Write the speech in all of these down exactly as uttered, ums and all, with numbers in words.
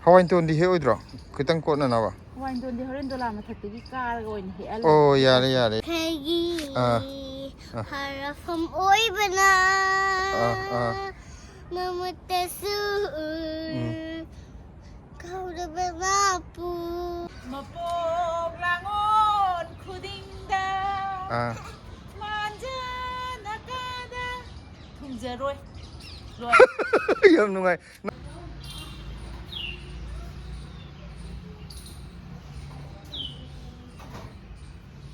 ꯍꯋꯥꯏ ꯇꯣꯟꯗꯤ ꯍꯦꯛꯑꯣꯏꯗ꯭ꯔꯣ? ꯈꯤꯇꯪ ꯀꯣꯠꯅꯅꯕ꯫ ꯍꯋꯥꯏꯗꯣꯟꯗꯤ ꯍꯣꯔꯦꯟ ꯗꯣꯂꯥ ꯃꯊꯛꯇꯒꯤ ꯀꯥꯔꯒ ꯑꯣꯏꯅ ꯍꯦꯛꯍꯜꯂꯣ꯫ ꯑꯣ, ꯌꯥꯔꯦ, ꯌꯥꯔꯦ꯫ ꯈꯩꯒꯤ ꯑꯥ, ꯑꯥ꯫ ꯍꯔꯐꯝ ꯑꯣꯏꯕꯅ ꯑꯥ, ꯑꯥ꯫ ꯃꯃꯠꯇꯁꯨ ꯎꯝ꯫ ꯀꯧꯔꯕꯅꯄꯨ ꯃꯄꯣꯛ ꯂꯥꯡꯑꯣꯟ ꯈꯨꯗꯤꯡꯗ ꯑꯥ꯫ ꯃꯥꯟꯖꯅ ꯀꯥꯗ ꯊꯨꯡꯖꯔꯣꯏ꯫ ꯂꯣꯏ꯫ ꯌꯥꯝ ꯅꯨꯡꯉꯥꯏ꯫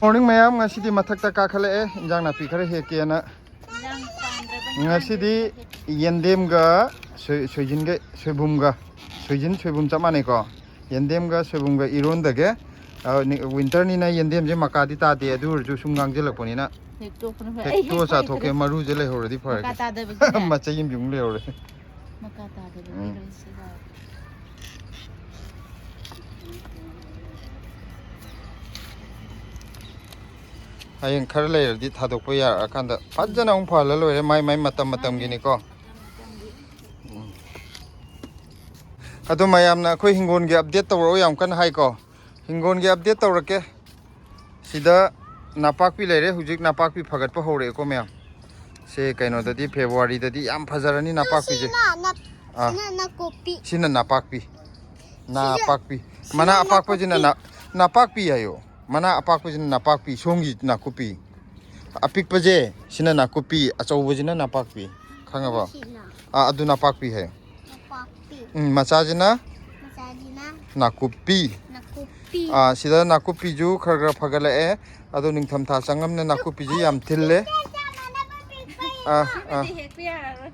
ꯃꯣꯔꯅꯤꯡ ꯃꯌꯥꯝ, ꯉꯁꯤꯗꯤ ꯃꯊꯛꯇ ꯀꯥꯈꯠꯂꯛꯑꯦ, ꯏꯟꯖꯥꯡ ꯅꯥꯄꯤ ꯈꯔ ꯍꯦꯛꯀꯦꯅ꯫ ꯏꯟꯖꯥꯡ ꯄꯥꯟꯗ꯭ꯔꯕ ꯉꯁꯤꯗꯤ ꯌꯦꯟꯗꯦꯝꯒ ꯁꯣꯏ- ꯁꯣꯏꯖꯤꯟꯒ ꯁꯣꯏꯕꯨꯝꯒ, ꯁꯣꯏꯖꯤꯟ ꯁꯣꯏꯕꯨꯝ ꯆꯞ ꯃꯥꯟꯅꯩꯀꯣ꯫ ꯌꯦꯟꯗꯦꯝꯒ ꯁꯣꯏꯕꯨꯝꯒ ꯏꯔꯣꯟꯗꯒꯦ꯫ ꯋꯤꯟꯇꯔꯅꯤꯅ ꯌꯦꯟꯗꯦꯝꯁꯦ ꯃꯀꯥꯗꯤ ꯇꯥꯗꯦ, ꯑꯗꯨ ꯑꯣꯏꯔꯁꯨ ꯁꯨꯝ ꯉꯥꯡꯁꯤꯜꯂꯛꯄꯅꯤꯅ ꯍꯦꯛꯇꯣꯛꯄꯅ ꯐꯩ꯫ ꯍꯦꯛꯇꯣ ꯆꯥꯊꯣꯛꯀꯦ꯫ ꯃꯔꯨꯁꯦ ꯂꯩꯍꯧꯔꯗꯤ ꯐꯔꯦ꯫ ꯃꯀꯥ ꯇꯥꯗꯕꯒꯤꯅꯦ꯫ ꯃꯆꯩ ꯑꯃ ꯌꯨꯡ ꯂꯩꯍꯧꯔꯦ꯫ ꯃꯀꯥ ꯇꯥꯗꯕꯒꯤ ꯎꯝ꯫ ꯂꯩꯁꯤꯗ꯫ ꯍꯌꯦꯡ ꯈꯔ ꯂꯩꯔꯗꯤ ꯊꯥꯗꯣꯛꯄ ꯌꯥꯔꯛꯑꯀꯥꯟꯗ ꯐꯖꯅ ꯑꯃꯨꯛ ꯐꯍꯜꯂ ꯂꯣꯏꯔꯦ, ꯃꯥꯏ ꯃꯥꯏ ꯃꯇꯝ ꯃꯇꯝꯒꯤꯅꯤꯀꯣ꯫ ꯎꯝ꯫ ꯑꯗꯣ ꯃꯌꯥꯝꯅ ꯑꯩꯈꯣꯏ ꯍꯤꯡꯒꯣꯜꯒꯤ ꯑꯞꯗꯦꯠ ꯇꯧꯔꯛꯑꯣ ꯌꯥꯝ ꯀꯟꯅ ꯍꯥꯏꯀꯣ꯫ ꯍꯤꯡꯒꯣꯜꯒꯤ ꯑꯞꯗꯦꯠ ꯇꯧꯔꯛꯀꯦ꯫ ꯁꯤꯗ ꯅꯥꯄꯥꯛꯄꯤ ꯂꯩꯔꯦ, ꯍꯧꯖꯤꯛ ꯅꯥꯄꯥꯛꯄꯤ ꯐꯒꯠꯄ ꯍꯧꯔꯛꯑꯦꯀꯣ ꯃꯌꯥꯝ꯫ ꯁꯦ ꯀꯩꯅꯣꯗꯗꯤ, ꯐꯦꯕꯋꯥꯔꯤꯗꯗꯤ ꯌꯥꯝ ꯐꯖꯔꯅꯤ ꯅꯥꯄꯥꯛꯄꯤꯁꯦ꯫ ꯁꯤꯅ ꯅ- ꯑꯥ꯫ ꯁꯤꯅ ꯅꯥꯀꯨꯞꯄꯤ꯫ ꯁꯤꯅ ꯅꯥꯄꯥꯛꯄꯤ꯫ ꯅꯥꯄꯥꯛꯄꯤ꯫ ꯁꯤꯅ ꯃꯅꯥ ꯑꯄꯥꯛꯄꯁꯤꯅ ꯅꯥꯀꯨꯞꯄꯤ꯫ ꯅꯥ- ꯅꯥꯄꯥꯛꯄꯤ ꯍꯥꯏꯌꯣ꯫ ꯃꯅꯥ ꯑꯄꯥꯛꯄꯁꯤꯅ ꯅꯥꯄꯥꯛꯄꯤ, ꯁꯣꯝꯒꯤ ꯅꯥꯀꯨꯞꯄꯤ꯫ ꯑꯄꯤꯛꯄꯁꯦ ꯁꯤꯅ ꯅꯥꯀꯨꯞꯄꯤ, ꯑꯆꯧꯕꯁꯤꯅ ꯅꯥꯄꯥꯛꯄꯤ꯫ ꯈꯪꯉꯕꯣ? ꯁꯤꯅ ꯑꯥ, ꯑꯗꯨ ꯅꯥꯄꯥꯛꯄꯤ ꯍꯥꯏꯌꯣ꯫ ꯅꯄꯥꯛꯄꯤ꯫ ꯎꯝ, ꯃꯆꯥꯁꯤꯅ ꯃꯆꯥꯁꯤꯅ ꯅꯥꯀꯨꯞꯄꯤ꯫ ꯅꯥꯀꯨꯞꯄꯤ꯫ ꯑꯥ, ꯁꯤꯗ ꯅꯥꯀꯨꯞꯄꯤꯁꯨ ꯈꯔ ꯈꯔ ꯐꯒꯠꯂꯛꯑꯦ꯫ ꯑꯗꯣ ꯅꯤꯡꯊꯝꯊꯥ ꯆꯪꯉꯝꯅ ꯅꯥꯀꯨꯞꯄꯤꯁꯤ ꯌꯥꯝ ꯊꯤꯜꯂꯦ꯫ ꯑꯥ, ꯑꯥ꯫ ꯁꯤꯗꯤ ꯍꯦꯛꯄ ꯌꯥꯔꯔꯣꯏ꯫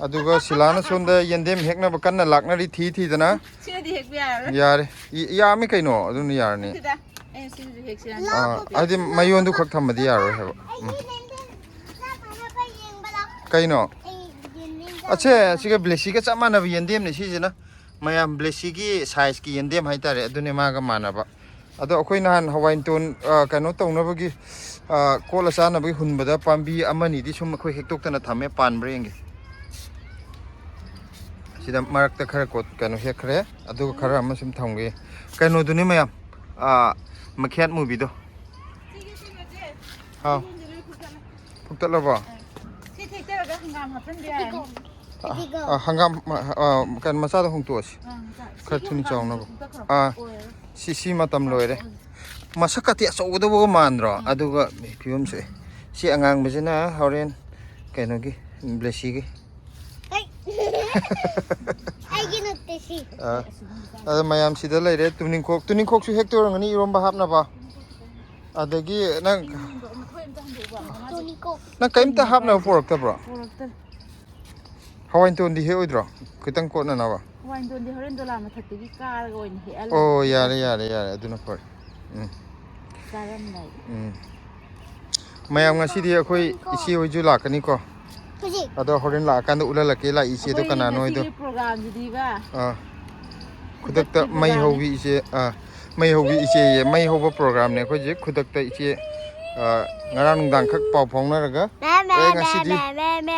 ꯑꯗꯨꯒ ꯁꯤꯂꯥꯅ ꯁꯣꯝꯗ ꯌꯦꯟꯗꯦꯝ ꯍꯦꯛꯅꯕ ꯀꯟꯅ ꯂꯥꯛꯅꯔꯤ, ꯊꯤ ꯊꯤꯗꯅ꯫ ꯁꯤꯗꯤ ꯍꯦꯛꯄ ꯌꯥꯔꯔꯣꯏ꯫ ꯌꯥꯔꯦ, ꯏ- ꯌꯥꯝꯃꯤ ꯀꯩꯅꯣ, ꯑꯗꯨꯅ ꯌꯥꯔꯅꯤ꯫ ꯁꯤꯗ ꯑꯩꯅ ꯁꯤꯁꯨ ꯍꯦꯛꯁꯤꯔ꯫ ꯑꯥ, ꯍꯥꯏꯗꯤ ꯃꯌꯣꯟꯗꯨ ꯈꯛ ꯊꯝꯕꯗꯤ ꯌꯥꯔꯣꯏ ꯍꯥꯏꯕ꯫ ꯎꯝ꯫ ꯑꯩꯒꯤ ꯌꯦꯟꯗꯦꯝ ꯆꯞ ꯃꯥꯟꯅꯕ ꯌꯦꯡꯕꯗ ꯀꯩꯅꯣ? ꯑꯩ ꯌꯦꯟꯗꯦꯝ ꯑꯁꯦ, ꯑꯁꯤꯒ ꯕ꯭ꯂꯦꯁꯤꯒ ꯆꯞ ꯃꯥꯟꯅꯕ ꯌꯦꯟꯗꯦꯝꯅꯦ ꯁꯤꯁꯤꯅ꯫ ꯃꯌꯥꯝ ꯕ꯭ꯂꯦꯁꯤꯒꯤ ꯁꯥꯏꯖꯀꯤ ꯌꯦꯟꯗꯦꯝ ꯍꯥꯏꯇꯥꯔꯦ, ꯑꯗꯨꯅꯦ ꯃꯥꯒ ꯃꯥꯟꯅꯕ꯫ ꯑꯗꯣ ꯑꯩꯈꯣꯏ ꯅꯍꯥꯟ ꯍꯋꯥꯏ ꯇꯣꯟ, ꯑ, ꯀꯩꯅꯣ ꯇꯧꯅꯕꯒꯤ, ꯑ, ꯀꯣꯠꯂ ꯆꯥꯅꯕꯒꯤ ꯍꯨꯟꯕꯗ ꯄꯥꯝꯕꯤ ꯑꯃꯅꯤꯗꯤ ꯁꯨꯝ ꯑꯩꯈꯣꯏ ꯍꯦꯛꯇꯣꯛꯇꯅ ꯊꯝꯃꯦ, ꯄꯥꯟꯕ꯭ꯔꯥ ꯌꯦꯡꯒꯦ꯫ ꯁꯤꯗ ꯃꯔꯛꯇ ꯈꯔ ꯀꯣꯠ ꯀꯩꯅꯣ ꯍꯦꯛꯈ꯭ꯔꯦ, ꯑꯗꯨꯒ ꯈꯔ ꯑꯃ ꯁꯨꯝ ꯊꯝꯒꯦ꯫ ꯀꯩꯅꯣꯗꯨꯅꯤ ꯃꯌꯥꯝ, ꯑꯥ, ꯃꯈꯦꯠ ꯃꯨꯕꯤꯗꯣ꯫ ꯍꯥꯎ꯫ ꯐꯨꯛꯇꯠꯂꯕꯣ? ꯁꯤ ꯊꯦꯛꯇꯔꯒ ꯍꯪꯒꯥꯝ ꯍꯥꯞꯆꯤꯟꯕ ꯌꯥꯔꯅꯤ꯫ ꯑꯥ, ꯍꯪꯒꯥꯝ, ꯑꯥ, ꯀꯩꯅꯣ ꯃꯆꯥꯗꯣ ꯍꯣꯡꯇꯣꯛꯑꯁꯤ꯫ ꯑꯥ, ꯃꯆꯥ꯫ ꯈꯔ ꯁꯤꯒꯤ ꯊꯨꯅ ꯍꯪꯒꯥꯝꯁꯦ ꯆꯥꯎꯅꯕ꯫ ꯐꯨꯛꯇꯠꯈ꯭ꯔꯣ꯫ ꯑꯥ, ꯑꯣꯏꯔꯔꯣꯏ꯫ ꯁꯤ, ꯁꯤ ꯃꯇꯝ ꯂꯣꯏꯔꯦ꯫ ꯃꯁꯛꯀꯗꯤ ꯑꯆꯧꯒꯗꯧꯕꯒ ꯃꯥꯟꯗ꯭ꯔꯣ? ꯑꯥ꯫ ꯑꯗꯨꯒ ꯐꯤꯕꯝꯁꯦ꯫ ꯁꯤ ꯑꯉꯥꯡꯕꯁꯤꯅ ꯍꯣꯔꯦꯟ ꯀꯩꯅꯣꯒꯤ, ꯕ꯭ꯂꯦꯁꯤꯒꯤ꯫ ꯑꯩ-, ꯑꯩꯒꯤ ꯅꯠꯇꯦ ꯁꯤ꯫ ꯑꯥ, ꯑꯗꯣ ꯃꯌꯥꯝ ꯁꯤꯗ ꯂꯩꯔꯦ꯫ ꯇꯨꯅꯤꯡꯈꯣꯛ, ꯇꯨꯅꯤꯡꯈꯣꯛꯁꯨ ꯍꯦꯛꯇ ꯑꯣꯏꯔꯝꯒꯅꯤ ꯏꯔꯣꯝꯕ ꯍꯥꯞꯅꯕ꯫ ꯑꯗꯒꯤ ꯅꯪ ꯇꯨꯅꯤꯡꯈꯣꯛ꯫ ꯅꯪ ꯀꯔꯤꯝꯇ ꯍꯥꯞꯅꯕ ꯄꯨꯔꯛꯇꯕ꯭ꯔꯣ? ꯄꯨꯔꯛꯇ꯭ꯔꯦ꯫ ꯍꯋꯥꯏ ꯇꯣꯟꯗꯤ ꯍꯦꯛꯑꯣꯏꯗ꯭ꯔꯣ? ꯈꯤꯇꯪ ꯀꯣꯠꯅꯅꯕ꯫ ꯍꯋꯥꯏ ꯇꯣꯟꯗꯤ ꯍꯣꯔꯦꯟ ꯗꯣꯂꯥ ꯃꯊꯛꯇꯒꯤ ꯀꯥꯔꯒ ꯑꯣꯏꯅ ꯍꯦꯛꯍꯜꯂꯒꯦ꯫ ꯑꯣ, ꯌꯥꯔꯦ, ꯌꯥꯔꯦ, ꯌꯥꯔꯦ, ꯑꯗꯨꯅ ꯐꯔꯦ꯫ ꯎꯝ꯫ ꯆꯥꯔꯝꯗꯥꯏꯗ꯫ ꯎꯝ꯫ ꯃꯌꯥꯝ, ꯉꯁꯤꯗꯤ ꯑꯩꯈꯣꯏ ꯏꯆꯦ ꯍꯣꯏꯁꯨ ꯂꯥꯛꯀꯅꯤꯀꯣ꯫ ꯍꯧꯖꯤꯛ꯫ ꯑꯗꯣ ꯍꯣꯔꯦꯟ ꯂꯥꯛꯑꯀꯥꯟꯗ ꯎꯠꯍꯜꯂꯛꯀꯦ, ꯂꯥꯛꯏ ꯏꯆꯦꯗꯣ ꯑꯩꯈꯣꯏꯒꯤ ꯀꯅꯥꯅꯣ ꯍꯥꯏꯗꯣ꯫ ꯉꯁꯤꯒꯤ programꯁꯤꯗꯤꯕ꯫ ꯑꯥ꯫ ꯈꯨꯗꯛꯇ ꯈꯨꯗꯛꯀꯤ ꯃꯩ programꯅꯤ꯫ ꯍꯧꯕꯤ ꯏꯆꯦ, ꯑꯥ, ꯃꯩ ꯍꯧꯕꯤ ꯏꯆꯦꯌꯦ, ꯃꯩ ꯍꯧꯕ programꯅꯦ ꯑꯩꯈꯣꯏꯁꯦ꯫ ꯈꯨꯗꯛꯇ ꯏꯆꯦ, ꯑꯥ, ꯉꯔꯥꯡ ꯅꯨꯡꯗꯥꯡ ꯈꯛ ꯄꯥꯎ ꯐꯥꯎꯅꯔꯒ, "ꯑꯦ, ꯉꯁꯤꯗꯤ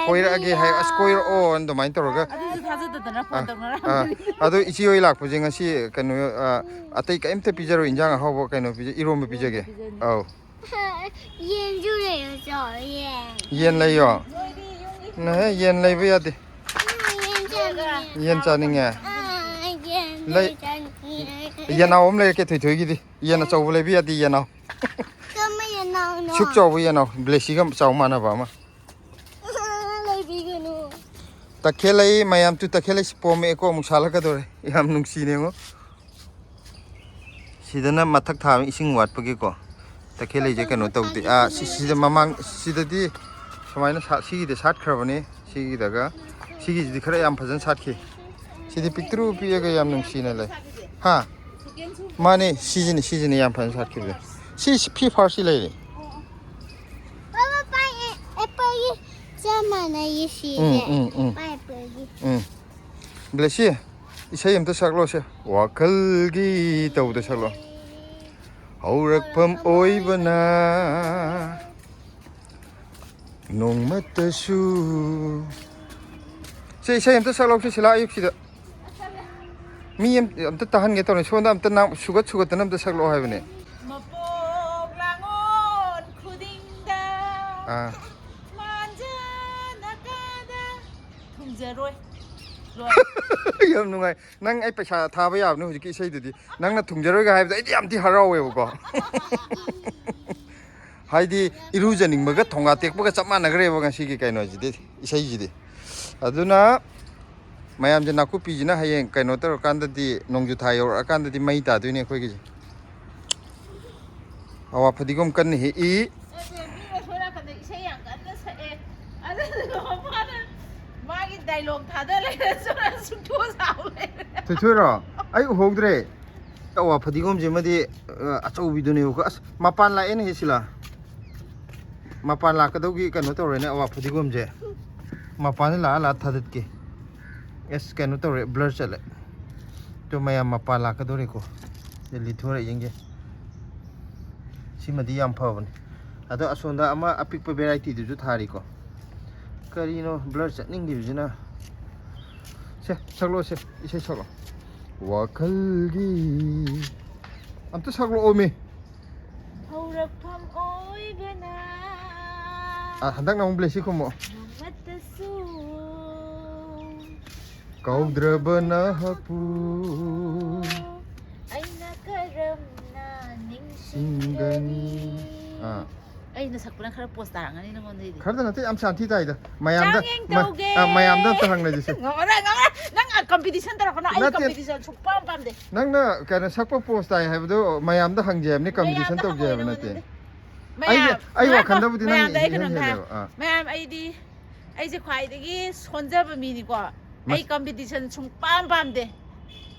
ꯀꯣꯏꯔꯛꯑꯒꯦ" ꯍꯥꯏ, "ꯑꯁ, ꯀꯣꯏꯔꯛꯑꯣ" ꯑꯗꯨꯃꯥꯏꯅ ꯇꯧꯔꯒ꯫ ꯑꯗꯨꯁꯨ ꯊꯥꯖꯗꯗꯅ phone ꯑꯥ, ꯇꯧꯅꯔꯛꯑꯝꯕꯅꯤ꯫ ꯑꯥ꯫ ꯑꯗꯣ ꯏꯆꯦ ꯍꯣꯏ ꯂꯥꯛꯄꯁꯦ ꯉꯁꯤ ꯀꯩꯅꯣ, ꯑꯥ, ꯑꯇꯩ ꯀꯔꯤꯝꯇ ꯄꯤꯖꯔꯣꯏ, ꯏꯟꯖꯥꯡ ꯑꯍꯥꯎꯕ ꯀꯩꯅꯣ ꯄꯤꯖ-, ꯏꯔꯣꯝꯕ ꯏꯔꯣꯝꯕ ꯄꯤꯖꯒꯦ꯫ ꯄꯤꯖꯅꯤ꯫ ꯑꯧ꯫ ꯌꯦꯟꯁꯨ ꯂꯩꯔꯁꯨ ꯌꯦꯟ꯫ ꯌꯦꯟ ꯂꯩꯌꯣ? ꯅꯣꯏꯗꯤ ꯌꯨꯝꯒꯤ ꯅꯦ, ꯌꯦꯟ ꯂꯩꯕ ꯌꯥꯗꯦ꯫ ꯌꯦꯟ ꯆꯥꯅꯤꯡꯉꯦ꯫ ꯌꯦꯟ ꯆꯥꯅꯤꯡꯉꯦ? ꯑꯥ, ꯌꯦꯟ ꯂꯩ-, ꯆꯥꯅꯤꯡꯉꯦ꯫ ꯌꯦꯅꯥꯎ ꯑꯃ ꯂꯩꯔꯛꯀꯦ ꯊꯣꯏꯊꯣꯏꯒꯤꯗꯤ꯫ ꯌꯦꯟ ꯑꯆꯧꯕ ꯂꯩꯕ ꯌꯥꯗꯦ, ꯌꯦꯅꯥꯎ꯫ ꯀꯔꯝꯕ ꯌꯦꯅꯥꯎꯅꯣ? ꯁꯨꯛ ꯆꯥꯎꯕ ꯌꯦꯅꯥꯎ, ꯕ꯭ꯂꯦꯁꯤꯒ ꯆꯥꯎ ꯃꯥꯟꯅꯕ ꯑꯃ꯫ ꯂꯩꯕꯤꯒꯅꯨ꯫ ꯇꯈꯦꯜꯂꯩ ꯃꯌꯥꯝ, ꯇꯨ ꯇꯈꯦꯜꯂꯩ ꯄꯣꯝꯃꯛꯑꯦꯀꯣ, ꯑꯃꯨꯛ ꯁꯥꯠꯂꯛꯀꯗꯧꯔꯦ꯫ ꯌꯥꯝ ꯅꯨꯡꯁꯤꯅꯦꯉꯣ꯫ ꯁꯤꯗꯅ ꯃꯊꯛ ꯊꯥꯕ ꯏꯁꯤꯡ ꯋꯥꯠꯄꯒꯤꯀꯣ꯫ ꯇꯈꯦꯜꯂꯩꯁꯦ ꯀꯩꯅꯣ ꯇꯧꯗꯦ꯫ ꯑꯥ, ꯁꯤ, ꯁꯤꯗ ꯃꯃꯥꯡ, ꯁꯤꯗꯗꯤ ꯁꯨꯃꯥꯏꯅ ꯁꯥ-, ꯁꯤꯒꯤꯗ ꯁꯥꯠꯈ꯭ꯔꯕꯅꯦ꯫ ꯁꯤꯒꯤꯗꯒ, ꯁꯤꯒꯤꯁꯤꯗꯤ ꯈꯔ ꯌꯥꯝ ꯐꯖꯅ ꯁꯥꯠꯈꯤ꯫ ꯁꯤꯗꯤ ꯄꯤꯛꯇ꯭ꯔꯨ ꯄꯤꯛꯑꯒ ꯌꯥꯝ ꯅꯨꯡꯁꯤꯅ ꯂꯩ꯫ ꯍꯥ? ꯃꯥꯅꯦ, ꯁꯤꯁꯤꯅꯤ, ꯁꯤꯁꯤꯅꯤ ꯌꯥꯝ ꯐꯖꯅ ꯁꯥꯠꯈꯤꯕꯁꯦ꯫ ꯁꯤ, ꯁꯤ ꯐꯤ ꯐꯥꯔꯁꯤ ꯂꯩꯔꯦ꯫ ꯄꯥꯄꯥ, ꯄꯥꯏ ꯑꯦ-, ꯑꯦꯄꯜꯒꯤ ꯆꯞ ꯃꯥꯟꯅꯩꯌꯦ ꯁꯤꯁꯦ꯫ ꯎꯝ, ꯎꯝ, ꯎꯝ꯫ ꯄꯥꯏ ꯑꯦꯄꯜꯒꯤ꯫ ꯎꯝ꯫ ꯕ꯭ꯂꯦꯁꯤ, ꯏꯁꯩ ꯑꯝꯇ ꯁꯛꯂꯣꯁꯦ꯫ ꯋꯥꯈꯜꯒꯤ ꯇꯧꯕꯗ ꯁꯛꯂꯣ꯫ ꯍꯧꯔꯛꯐꯝ ꯑꯣꯏꯕꯅ ꯅꯣꯡꯃꯇꯁꯨ ꯁꯦ, ꯏꯁꯩ ꯑꯝꯇ ꯁꯛꯂꯛꯎꯁꯦ ꯁꯤꯂꯥ ꯑꯌꯨꯛꯁꯤꯗ꯫ ꯃꯤ ꯑꯝ-, ꯑꯝꯇ ꯇꯥꯍꯟꯒꯦ ꯇꯧꯔꯦ꯫ ꯁꯣꯝꯗ ꯑꯝꯇ ꯅꯪ ꯁꯨꯒꯠ ꯁꯨꯒꯠꯇꯅ ꯑꯝꯇ ꯁꯛꯂꯛꯑꯣ ꯍꯥꯏꯕꯅꯦ꯫ ꯃꯄꯣꯛ ꯂꯥꯡꯉꯣꯟ ꯈꯨꯗꯤꯡꯗ ꯑꯥ꯫ ꯃꯥꯟꯖꯅ ꯀꯥꯗ ꯊꯨꯡꯖꯔꯣꯏ꯫ ꯂꯣꯏ꯫ ꯌꯥꯝ ꯅꯨꯡꯉꯥꯏ꯫ ꯅꯪ ꯑꯩ ꯄꯩꯁꯥ ꯊꯥꯕ ꯌꯥꯕꯅꯦ ꯍꯧꯖꯤꯛꯀꯤ ꯏꯁꯩꯗꯨꯗꯤ꯫ ꯅꯪꯅ ꯊꯨꯡꯖꯔꯣꯏꯒ ꯍꯥꯏꯕꯗꯣ ꯑꯩꯗꯤ ꯌꯥꯝ ꯊꯤ ꯍꯔꯥꯎꯋꯦꯕꯀꯣ꯫ ꯍꯥꯏꯗꯤ ꯏꯔꯨꯖꯅꯤꯡꯕꯒ ꯊꯣꯡꯒꯥ ꯇꯦꯛꯄꯒ ꯆꯞ ꯃꯥꯟꯅꯈ꯭ꯔꯦꯕ ꯉꯁꯤꯒꯤ ꯀꯩꯅꯣꯁꯤꯗꯤ, ꯏꯁꯩꯁꯤꯗꯤ꯫ ꯑꯗꯨꯅ ꯃꯌꯥꯝꯁꯦ, ꯅꯥꯀꯨꯞꯄꯤꯁꯤꯅ ꯍꯌꯦꯡ ꯀꯩꯅꯣ ꯇꯧꯔꯀꯥꯟꯗꯗꯤ, ꯅꯣꯡꯖꯨ ꯊꯥ ꯌꯧꯔꯛꯑꯀꯥꯟꯗꯗꯤ ꯃꯩ ꯇꯥꯗꯣꯏꯅꯦ ꯑꯩꯈꯣꯏꯒꯤꯁꯦ꯫ ꯑꯋꯥ ꯐꯗꯤꯒꯣꯝ ꯀꯟꯅ ꯍꯦꯛꯏ꯫ ꯅꯠꯇꯦ, ꯃꯤꯅ ꯁꯣꯝ ꯅꯥꯀꯟꯗ ꯏꯁꯩ ꯌꯥꯝ ꯀꯟꯅ ꯁꯛꯑꯦ꯫ ꯑꯗꯨꯗꯨꯒ ꯃꯥꯅ ꯃꯥꯒꯤ ꯗꯥꯏꯂꯣꯛ ꯊꯥꯗ ꯂꯩꯔꯦ, ꯁꯣꯝꯗ ꯁꯨꯛꯇꯣ ꯁꯥꯎ ꯂꯩꯔꯦ꯫ ꯊꯣꯏꯊꯣꯏꯔꯣ? ꯑꯩ ꯎꯍꯧꯗ꯭ꯔꯦ꯫ ꯑꯋꯥ ꯐꯗꯤꯒꯣꯝꯁꯤꯃꯗꯤ, ꯑ, ꯑꯆꯧꯕꯤꯗꯨꯅꯦꯕꯀꯣ꯫ ꯑꯁ, ꯃꯄꯥꯟ ꯂꯥꯛꯑꯦꯅꯦ ꯍꯦ ꯁꯤꯂꯥ꯫ ꯃꯄꯥꯟ ꯂꯥꯛꯀꯗꯧꯒꯤ ꯀꯩꯅꯣ ꯇꯧꯔꯦꯅꯦ, ꯑꯋꯥ ꯐꯗꯤꯒꯣꯝꯁꯦ꯫ ꯃꯄꯥꯟꯗ ꯂꯥꯛꯑ ꯂꯥꯛꯑ ꯊꯥꯗꯠꯀꯦ꯫ ꯑꯦꯁ, ꯀꯩꯅꯣ ꯇꯧꯔꯦ, ꯕ꯭ꯂꯔ ꯆꯠꯂꯦ꯫ ꯑꯗꯣ ꯃꯌꯥꯝ ꯃꯄꯥꯟ ꯂꯥꯛꯀꯗꯧꯔꯦꯀꯣ꯫ ꯗꯦꯜꯂꯤ ꯊꯣꯔꯛ ꯌꯦꯡꯒꯦ꯫ ꯁꯤꯃꯗꯤ ꯌꯥꯝ ꯐꯕꯅꯦ꯫ ꯑꯗꯣ ꯑꯁꯣꯝꯗ ꯑꯃ ꯑꯄꯤꯛꯄ ꯚꯦꯔꯥꯏꯇꯤꯗꯨꯁꯨ ꯊꯥꯔꯤꯀꯣ꯫ ꯀꯔꯤꯅꯣ ꯕ꯭ꯂꯔ ꯆꯠꯅꯤꯡꯗ꯭ꯔꯤꯕꯁꯤꯅ? ꯁꯦ, ꯁꯛꯂꯛꯑꯣ ꯁꯦ, ꯏꯁꯩ ꯁꯛꯂꯛꯑꯣ꯫ ꯋꯥꯈꯜꯒꯤ ꯑꯝꯇ ꯁꯛꯂꯛꯑꯣꯃꯤ꯫ ꯍꯧꯔꯛꯐꯝ ꯑꯣꯏꯕꯅ ꯑ, ꯍꯟꯗꯛꯅ ꯑꯃꯨꯛ ꯕ꯭ꯂꯦꯁꯤ ꯈꯨꯝꯃꯣ꯫ ꯅꯣꯡꯃꯇꯁꯨ ꯀꯧꯗ꯭ꯔꯕ ꯅꯍꯥꯛꯄꯨ ꯑꯩꯅ ꯀꯔꯝꯅ ꯁꯤꯡꯒꯅꯤ꯫ ꯅꯤꯡꯁꯤꯡꯒꯅꯤ? ꯑꯥ꯫ ꯑꯩꯅ ꯁꯛꯄꯅ ꯈꯔ ꯄꯣꯁ ꯇꯥꯔꯝꯒꯅꯤ ꯅꯉꯣꯟꯗꯩꯗꯤ꯫ ꯈꯔꯗ ꯅꯠꯇꯦ, ꯌꯥꯝ ꯁꯥꯟꯊꯤ ꯇꯥꯏꯗ꯫ ꯃꯌꯥꯝꯗ ꯆꯥꯡꯌꯦꯡ ꯃ-, ꯇꯧꯒꯦ꯫ ꯑ, ꯃꯌꯥꯝꯗ ꯑꯝꯇ ꯍꯪꯅꯁꯤ ꯁꯦ꯫ ꯉꯝꯃꯔꯣꯏ, ꯉꯝꯃꯔꯣꯏ꯫ ꯅꯪ ꯀꯝꯄꯤꯇꯤꯁꯟ ꯇꯧꯔꯛꯀꯅꯣ꯫ ꯑꯩ ꯅꯠꯇꯦ꯫ ꯀꯝꯄꯤꯇꯤꯁꯟ ꯁꯨꯛꯄꯥꯝ ꯄꯥꯝꯗꯦ꯫ ꯅꯪꯅ ꯀꯩꯅꯣ ꯁꯛꯄ ꯄꯣꯁ ꯇꯥꯏ ꯍꯥꯏꯕꯗꯣ ꯃꯌꯥꯝꯗ ꯍꯪꯖꯩ ꯍꯥꯏꯕꯅꯤ, ꯀꯝꯄꯤꯇꯤꯁꯟ ꯃꯌꯥꯝꯗ ꯇꯧꯖꯩ ꯍꯥꯏꯕ ꯍꯪꯉꯣꯏ ꯅꯠꯇꯦ꯫ ꯅꯉꯣꯟꯗꯗꯤ꯫ ꯑꯩꯒꯤ, ꯃꯌꯥꯝ, ꯑꯩ ꯉꯥꯏꯈꯣ, ꯋꯥꯈꯜꯗꯕꯨꯗꯤ ꯅꯪꯅ ꯃꯌꯥꯝꯗ ꯑꯩ ꯏꯍꯦꯟ ꯀꯩꯅꯣꯝꯇ ꯍꯥꯏ-, ꯍꯦꯜꯂꯦꯕ꯫ ꯑꯥ꯫ ꯃꯌꯥꯝ, ꯑꯩꯗꯤ, ꯑꯩꯁꯦ ꯈ꯭ꯋꯥꯏꯗꯒꯤ ꯁꯣꯟꯖꯕ ꯃꯤꯅꯤꯀꯣ꯫ ꯑꯩ ꯃꯁ- ꯀꯝꯄꯤꯇꯤꯁꯟ ꯁꯨꯡꯄꯥꯝ ꯄꯥꯝꯗꯦ꯫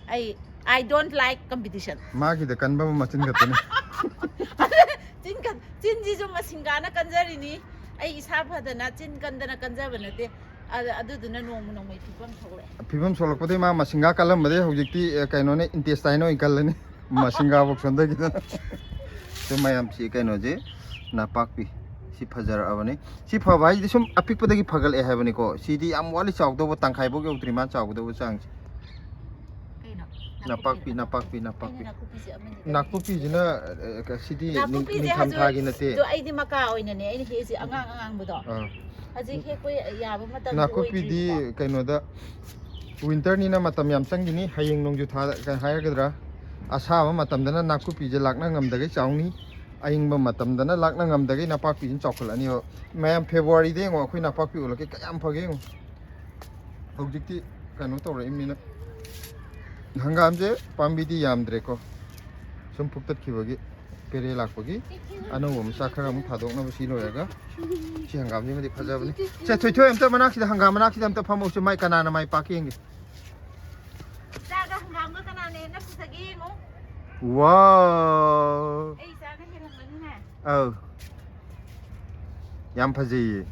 ꯑꯩ, I don't like competition꯫ ꯃꯥꯒꯤꯗ ꯀꯟꯕ ꯑꯃ ꯃꯆꯤꯟ ꯈꯛꯇꯅꯤ꯫ ꯆꯤꯟ ꯀꯟ-, ꯆꯤꯟꯁꯤꯁꯨ ꯃꯁꯤꯡꯒꯥꯅ ꯀꯟꯖꯔꯤꯅꯤ꯫ ꯑꯩ ꯏꯁꯥ ꯐꯗꯅ, ꯆꯤꯟ ꯀꯟꯗꯅ ꯀꯟꯖꯕ ꯅꯠꯇꯦ꯫ ꯑꯗ-, ꯑꯗꯨꯗꯨꯅ ꯅꯣꯡꯃ ꯅꯣꯡꯃꯒꯤ ꯐꯤꯕꯝ ꯊꯣꯛꯂꯛꯑꯦ꯫ ꯐꯤꯕꯝ ꯁꯣꯛꯂꯛꯄꯗꯒꯤ ꯃꯥ ꯃꯁꯤꯡꯒꯥ ꯀꯜꯂꯝꯕꯗꯒꯤ ꯍꯧꯖꯤꯛꯇꯤ, ꯑꯦ, ꯀꯩꯅꯣꯅꯦ, intestine ꯑꯣꯏꯅ ꯀꯜꯂꯅꯤ꯫ ꯃꯁꯤꯡꯒꯥꯐꯧ ꯁꯣꯟꯊꯈꯤꯗꯅ꯫ ꯁꯤ ꯃꯌꯥꯝꯁꯤ ꯀꯩꯅꯣꯁꯦ, ꯅꯄꯥꯛꯄꯤ꯫ ꯁꯤ ꯐꯖꯔꯛꯑꯕꯅꯤ꯫ ꯁꯤ ꯐꯕ ꯍꯥꯏꯁꯤꯗꯤ ꯁꯨꯝ ꯑꯄꯤꯛꯄꯗꯒꯤ ꯐꯒꯠꯂꯛꯑꯦ ꯍꯥꯏꯕꯅꯤꯀꯣ꯫ ꯁꯤꯗꯤ ꯌꯥꯝ ꯋꯥꯠꯂꯤ, ꯆꯥꯎꯗꯧꯕ ꯇꯪꯈꯥꯏꯐꯥꯎ ꯌꯧꯗ꯭ꯔꯤ ꯃꯥ ꯆꯥꯎꯒꯗꯧꯕ ꯆꯥꯡꯁꯦ꯫ ꯀꯩꯅꯣ? ꯅꯄꯥꯛꯄꯤ, ꯅꯥꯀꯨꯞꯄꯤꯔꯣ? ꯅꯄꯥꯛꯄꯤ, ꯑꯩꯅ ꯅꯄꯥꯛꯄꯤ꯫ ꯅꯥꯀꯨꯞꯄꯤꯁꯦ ꯑꯃꯅꯤ꯫ ꯅꯥꯀꯨꯞꯄꯤꯁꯤꯅ ꯑ, ꯁꯤꯗꯤ ꯅꯤꯡ- ꯅꯥꯀꯨꯞꯄꯤꯁꯦ ꯅꯤꯡꯊꯝꯊꯥꯒꯤ ꯍꯧꯖꯤꯛ ꯅꯠꯇꯦ꯫ ꯑꯗꯣ ꯑꯩꯗꯤ ꯃꯀꯥ ꯑꯣꯏꯅꯅꯦ ꯑꯩꯅ ꯍꯦꯛꯏꯁꯦ, ꯑꯉꯥꯡ ꯑꯉꯥꯡꯕꯗꯣ꯫ ꯑꯥ꯫ ꯍꯧꯖꯤꯛ ꯍꯦꯛꯄ ꯌꯥꯕ ꯃꯇꯝꯗꯤ ꯅꯥꯀꯨꯞꯄꯤꯗꯤ ꯑꯣꯏꯗ꯭ꯔꯤꯕꯀꯣ꯫ ꯀꯩꯅꯣꯗ ꯋꯤꯟꯇꯔꯅꯤꯅ ꯃꯇꯝ ꯌꯥꯝ ꯆꯪꯈꯤꯅꯤ꯫ ꯍꯌꯦꯡ ꯅꯣꯡꯖꯨ ꯊꯥ ꯀꯩ ꯍꯥꯏꯔꯒꯗ꯭ꯔꯥ, ꯑꯁꯥꯕ ꯃꯇꯝꯗꯅ ꯅꯥꯀꯨꯞꯄꯤꯁꯦ ꯂꯥꯛꯅ ꯉꯝꯗꯈꯩ ꯆꯥꯎꯅꯤ, ꯑꯌꯤꯡꯕ ꯃꯇꯝꯗꯅ ꯂꯥꯛꯅ ꯉꯝꯗꯈꯩ ꯅꯄꯥꯛꯄꯤꯁꯤꯅ ꯆꯥꯎꯈꯠꯂꯛꯑꯅꯦꯕ꯫ ꯃꯌꯥꯝ, ꯐꯦꯕꯋꯥꯔꯤꯗ ꯌꯦꯡꯉꯣ, ꯑꯩꯈꯣꯏ ꯅꯄꯥꯛꯄꯤ ꯑꯣꯜꯂꯛꯀꯦ ꯀꯌꯥꯝ ꯐꯒꯦ ꯌꯦꯡꯉꯣ꯫ ꯍꯧꯖꯤꯛꯇꯤ ꯀꯩꯅꯣ ꯇꯧꯔꯛꯏꯕꯅꯤꯅ ꯍꯪꯒꯥꯝꯁꯦ ꯄꯥꯝꯕꯤꯗꯤ ꯌꯥꯝꯗ꯭ꯔꯦꯀꯣ, ꯁꯨꯝ ꯐꯨꯛꯇꯠꯈꯤꯕꯒꯤ, ꯄꯦꯔꯦ ꯂꯥꯛꯄꯒꯤ꯫ ꯑꯅꯧꯕ ꯃꯆꯥ ꯈꯔ ꯑꯃꯨꯛ ꯊꯥꯗꯣꯛꯅꯕ ꯁꯤ ꯂꯣꯏꯔꯒ꯫ ꯁꯤ ꯍꯪꯒꯥꯝꯁꯤꯃꯗꯤ ꯐꯖꯕꯅꯤ꯫ ꯁꯦ, ꯊꯣꯏꯊꯣꯏ, ꯑꯝꯇ ꯃꯅꯥꯛꯁꯤꯗ, ꯍꯪꯒꯥꯝ ꯃꯅꯥꯛꯁꯤꯗ ꯑꯝꯇ ꯐꯝꯃꯧꯁꯦ꯫ ꯃꯥꯏ ꯀꯅꯥꯅ ꯃꯥꯏ ꯄꯥꯛꯀꯦ ꯌꯦꯡꯒꯦ꯫ ꯏꯆꯥꯒ ꯍꯪꯒꯥꯝꯒ ꯀꯅꯥꯅ ꯍꯦꯟꯅ ꯐꯖꯒꯦ ꯌꯦꯡꯉꯣ꯫ ꯋꯥꯎ! ꯑꯩ ꯏꯆꯥꯅ ꯍꯦꯜꯂꯝꯒꯅꯤꯅꯦ꯫ ꯑꯧ꯫ ꯌꯥꯝ ꯐꯖꯩꯌꯦ꯫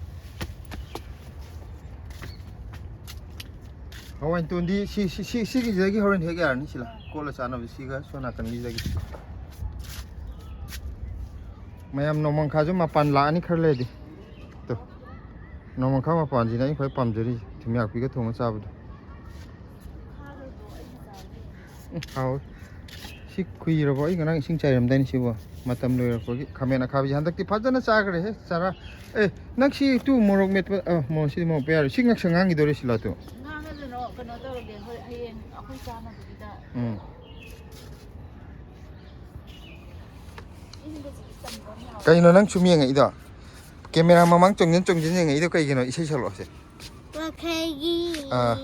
ꯍꯋꯥꯏ ꯇꯣꯟꯗꯤ ꯁꯤ, ꯁꯤ, ꯁꯤ, ꯁꯤꯒꯤꯁꯤꯗꯒꯤ ꯍꯣꯔꯦꯟ ꯍꯦꯛ ꯌꯥꯔꯅꯤ꯫ ꯁꯤꯂ ꯀꯣꯠꯂ ꯆꯥꯅꯕ ꯁꯤꯒ ꯁꯣꯝ ꯅꯥꯀꯟꯒꯤꯁꯤꯗꯒꯤ꯫ ꯃꯌꯥꯝ, ꯅꯣꯡꯃꯪꯈꯥꯁꯨ ꯃꯄꯥꯟ ꯂꯥꯛꯑꯅꯤ ꯈꯔ ꯂꯩꯔꯗꯤ꯫ ꯇꯣ꯫ ꯅꯣꯡꯃꯪꯈꯥ ꯃꯄꯥꯟꯁꯤꯅ ꯑꯩ ꯈ꯭ꯋꯥꯏ ꯄꯥꯝꯖꯔꯤꯁꯦ, ꯊꯨꯝꯌꯥꯛꯄꯤꯒ ꯊꯣꯡꯉ ꯆꯥꯕꯗꯣ꯫ ꯎꯝ, ꯍꯥꯎꯋꯤ꯫ ꯁꯤ ꯀꯨꯏꯔꯕꯣ? ꯑꯩ ꯉꯔꯥꯡ ꯏꯁꯤꯡ ꯆꯥꯏꯔꯝꯗꯥꯏꯅꯦ ꯁꯤꯕꯣ꯫ ꯃꯇꯝ ꯂꯣꯏꯔꯛꯄꯒꯤ ꯈꯥꯃꯦꯟ ꯑꯈꯥꯕꯤꯁꯦ ꯍꯟꯗꯛꯇꯤ ꯐꯖꯅ ꯆꯥꯈ꯭ꯔꯦꯍꯦ꯫ ꯆꯔꯥ꯫ ꯑꯦ, ꯅꯪ ꯁꯤ ꯇꯨ ꯃꯣꯔꯣꯛ ꯃꯦꯠꯄ, ꯑ, ꯃꯣꯔꯣꯛ, ꯁꯤꯗꯤ ꯃꯣꯔꯣꯛ ꯃꯦꯠꯄ ꯌꯥꯔꯣꯏ꯫ ꯁꯤ ꯉꯛꯁꯪ ꯉꯥꯡꯈꯤꯗꯣꯔꯦ ꯁꯤꯂꯥ ꯇꯨ꯫ ꯉꯥꯡꯉꯁꯅꯨ, ꯀꯩꯅꯣ ꯇꯧꯔꯒꯦ, ꯍꯣꯏ, ꯍꯌꯦꯡ ꯑꯩꯈꯣꯏ ꯆꯥꯅꯕꯒꯤꯗ꯫ ꯎꯝ꯫ ꯏꯪꯕꯁꯤꯗꯤ ꯆꯝꯕ ꯑꯃ ꯌꯥꯎꯋꯦ꯫ ꯀꯩꯅꯣ ꯅꯪ ꯁꯨꯝ ꯌꯦꯡꯉꯛꯏꯗꯣ? ꯀꯦꯃꯦꯔꯥ ꯃꯃꯥꯡ ꯆꯣꯡꯖꯤꯟ ꯆꯣꯡꯖꯤꯟ ꯌꯦꯡꯉꯛꯏꯗꯣ ꯀꯩꯒꯤꯅꯣ? ꯏꯁꯩ ꯁꯛꯂꯛꯑꯣꯁꯦ꯫ ꯋꯥꯈꯩꯒꯤ ꯑꯥ꯫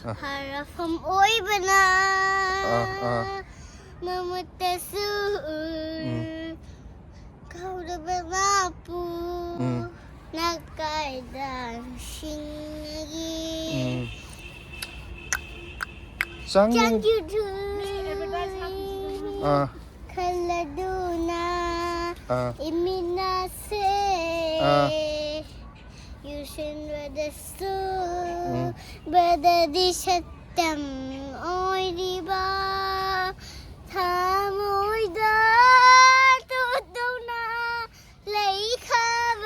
ꯑꯥ꯫ ꯍꯔꯐꯝ ꯑꯣꯏꯕꯅ ꯑꯥ, ꯑꯥ꯫ ꯃꯃꯨꯠꯇꯁꯨ ꯎꯝ꯫ ꯀꯧꯔꯕ ꯃꯄꯨ ꯎꯝ꯫ ꯅꯀꯥꯏꯗ ꯁꯤꯡꯉꯒꯤ ꯎꯝ꯫ ꯆꯪꯉꯨ꯫ ꯆꯪꯈꯤꯗꯨ ꯑꯥ꯫ ꯈꯜꯂꯗꯨꯅ ꯑꯥ꯫ ꯏꯃꯤꯠꯅꯁꯦ ꯑꯥ꯫ ꯌꯨꯁꯤꯟꯕꯗꯁꯨ ꯎꯝ꯫ ꯕ꯭ꯔꯗꯔꯗꯤ ꯁꯛꯇꯝ ꯑꯣꯏꯔꯤꯕ ꯊꯃꯣꯏꯗ ꯇꯨꯗꯧꯅ ꯂꯩꯈ꯭ꯔꯕ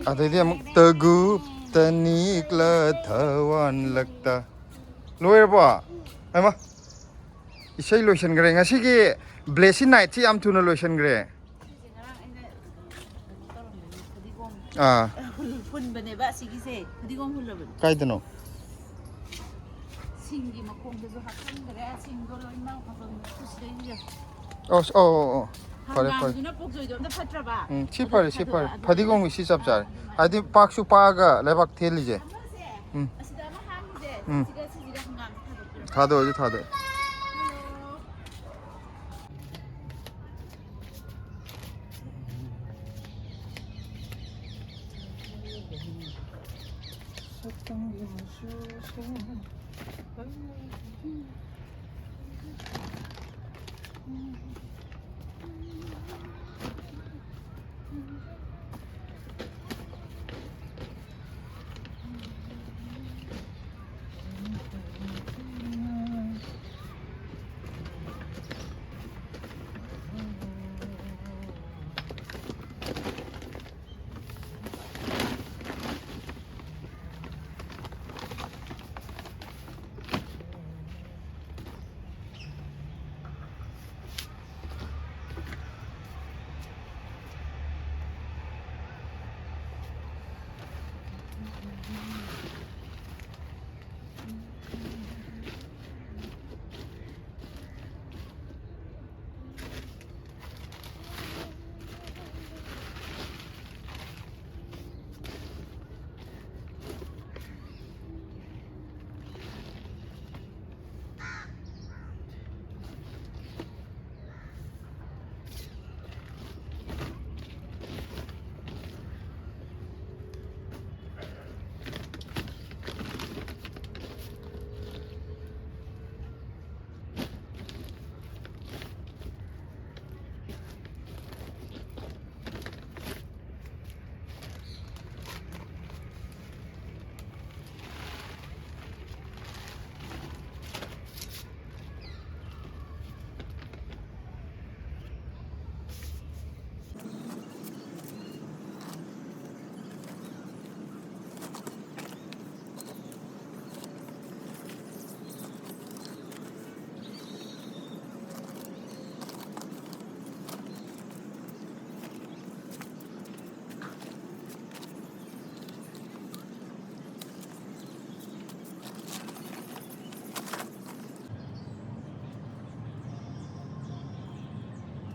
ꯑꯗꯩꯗꯤ ꯑꯃꯨꯛ ꯇꯒꯨꯞ ꯇꯅꯤꯛꯂ ꯊꯋꯥꯟꯂꯛꯇ꯫ ꯂꯣꯏꯔꯕꯣ? ꯍꯩꯃꯥ, ꯏꯁꯩ ꯂꯣꯏꯁꯤꯟꯈ꯭ꯔꯦ꯫ ꯉꯁꯤꯒꯤ ꯕ꯭ꯂꯦꯁꯤ ꯅꯥꯏꯠꯁꯤ ꯌꯥꯝ ꯊꯨꯅ ꯂꯣꯏꯁꯤꯟꯈ꯭ꯔꯦ꯫ ꯁꯤꯁꯦ ꯉꯔꯥꯡ ꯑꯩꯅ ꯀꯩꯅꯣ ꯇꯧꯔꯝꯕꯅꯦ, ꯐꯗꯤꯒꯣꯝ ꯑꯥ꯫ ꯍꯨꯜ-, ꯍꯨꯟꯕꯅꯦꯕ ꯑꯁꯤꯒꯤꯁꯦ꯫ ꯐꯗꯤꯒꯣꯝ ꯍꯨꯜꯂꯕꯅꯦ꯫ ꯀꯥꯏꯗꯅꯣ? ꯁꯤꯡꯒꯤ ꯃꯈꯣꯡꯗꯁꯨ ꯍꯥꯞꯆꯤꯟꯈ꯭ꯔꯦ꯫ ꯁꯤꯡꯗꯣ ꯂꯣꯏꯅꯃꯛ ꯃꯄꯪ ꯁꯤꯗꯩꯁꯤꯗ꯫ ꯑꯣ, ꯑꯣ, ꯑꯣ, ꯑꯣ꯫ ꯐꯔꯦ, ꯐꯔꯦ꯫ ꯍꯪꯒꯥꯝꯗꯨꯅ ꯄꯣꯛꯆꯣꯏꯗꯣ ꯑꯝꯇ ꯐꯠꯇ꯭ꯔꯕ? ꯎꯝ, ꯁꯤ ꯑꯗꯨ ꯐꯔꯦ, ꯁꯤ ꯊꯥꯗꯣꯛꯑ-, ꯐꯔꯦ꯫ ꯑꯗꯨ ꯐꯗꯤꯒꯣꯝꯒꯤ ꯁꯤ ꯆꯞ ꯑꯥ, ꯆꯥꯔꯦ꯫ ꯑꯗꯨꯃꯥꯏꯅ꯫ ꯍꯥꯏꯗꯤ ꯄꯥꯛꯁꯨ ꯄꯥꯛꯑꯒ ꯂꯩꯕꯥꯛ ꯊꯦꯜꯂꯤꯁꯦ꯫ ꯑꯃꯁꯦ, ꯎꯝ꯫ ꯑꯁꯤꯗ ꯑꯃ ꯍꯥꯡꯉꯤꯁꯦ, ꯎꯝ꯫ ꯁꯤꯒ ꯁꯤꯁꯤꯒ ꯍꯪꯒꯥꯝ ꯊꯥꯗꯣꯛꯄꯤꯔꯣ꯫ ꯊꯥꯗꯣꯛꯑꯁꯤ, ꯊꯥꯗꯣꯛꯑꯁꯤ꯫ ꯍꯜꯂꯣ꯫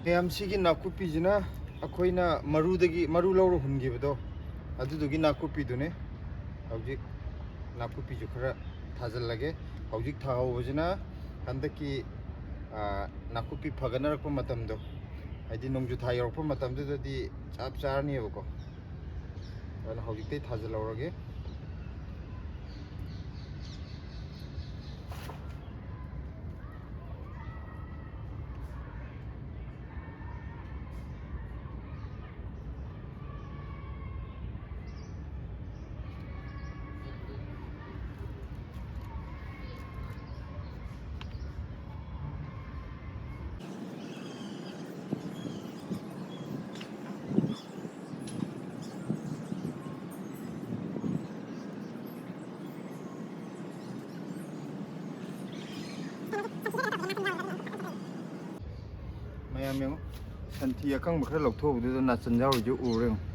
ꯃꯌꯥꯝꯁꯤꯒꯤ ꯅꯥꯀꯨꯞꯄꯤꯁꯤꯅ ꯑꯩꯈꯣꯏꯅ ꯃꯔꯨꯗꯒꯤ, ꯃꯔꯨ ꯂꯧꯔ ꯍꯨꯟꯈꯤꯕꯗꯣ, ꯑꯗꯨꯗꯨꯒꯤ ꯅꯥꯀꯨꯞꯄꯤꯗꯨꯅꯦ꯫ ꯍꯧꯖꯤꯛ ꯅꯥꯀꯨꯞꯄꯤꯁꯨ ꯈꯔ ꯊꯥꯖꯤꯜꯂꯒꯦ꯫ ꯍꯧꯖꯤꯛ ꯊꯥꯍꯧꯕꯁꯤꯅ ꯍꯟꯗꯛꯀꯤ, ꯑ, ꯅꯥꯀꯨꯞꯄꯤ ꯐꯒꯠꯅꯔꯛꯄ ꯃꯇꯝꯗꯣ, ꯍꯥꯏꯗꯤ ꯅꯣꯡꯖꯨ ꯊꯥ ꯌꯧꯔꯛꯄ ꯃꯇꯝꯗꯨꯗꯗꯤ ꯆꯞ ꯆꯥꯔꯅꯦꯕꯀꯣ꯫ ꯑꯗꯨꯅ ꯍꯧꯖꯤꯛꯇꯩ ꯊꯥꯖꯤꯜꯍꯧꯔꯒꯦ꯫ ꯃꯌꯥꯝ ꯌꯦꯡꯉꯣ, ꯁꯟꯊꯤ ꯑꯀꯪꯕ ꯈꯔ ꯂꯧꯊꯣꯛꯎꯕꯗꯨꯗ ꯅꯥꯆꯟ ꯌꯥꯎꯔꯤꯁꯦ ꯎꯔꯦ ꯌꯦꯡꯉꯣ꯫